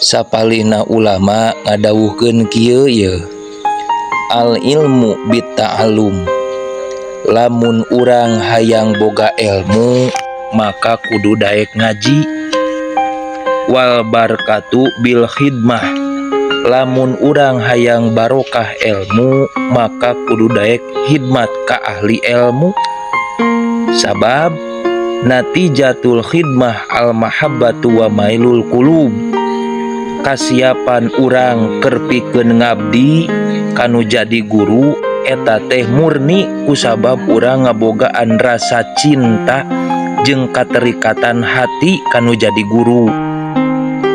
Sapalihna ulama ngadawuhkeun kieu yeuh: Al ilmu bitta'allum. Lamun urang hayang boga elmu, maka kudu daek ngaji. Wal barkatu bil khidmah. Lamun urang hayang barokah elmu, maka kudu daek khidmat ka ahli elmu, sabab natijatul khidmah al mahabbatu wa mailul qulub. Kasiapan urang keur pikeun ngabdi kanu jadi guru eta teh murni kusabab urang ngabogaan rasa cinta jeung katerikatan hati kanu jadi guru.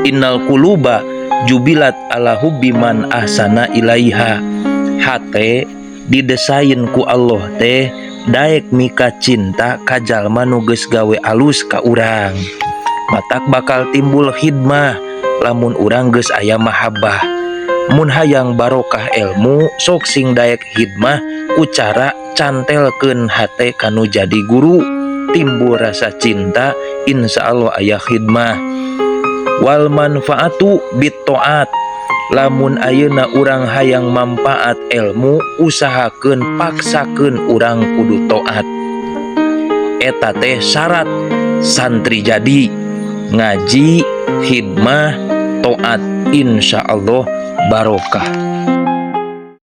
Innal quluba jubilat ala hubbi man ahsana ilaiha. Hate didesain ku Allah teh daek mika cinta ka jalma nu geus gawe alus ka urang. Matak bakal timbul khidmah lamun urang geus aya mahabbah. Mun hayang barokah elmu, sok sing daek khidmah ku cara cantelkeun hate kanu jadi guru, timbul rasa cinta, insya Allah aya khidmah. Wal manfaatu bit-taat. Lamun ayeuna urang hayang manfaat elmu, usahakeun, paksakeun urang kudu taat. Eta teh syarat santri jadi: ngaji, khidmah, taat, insya Allah barokah.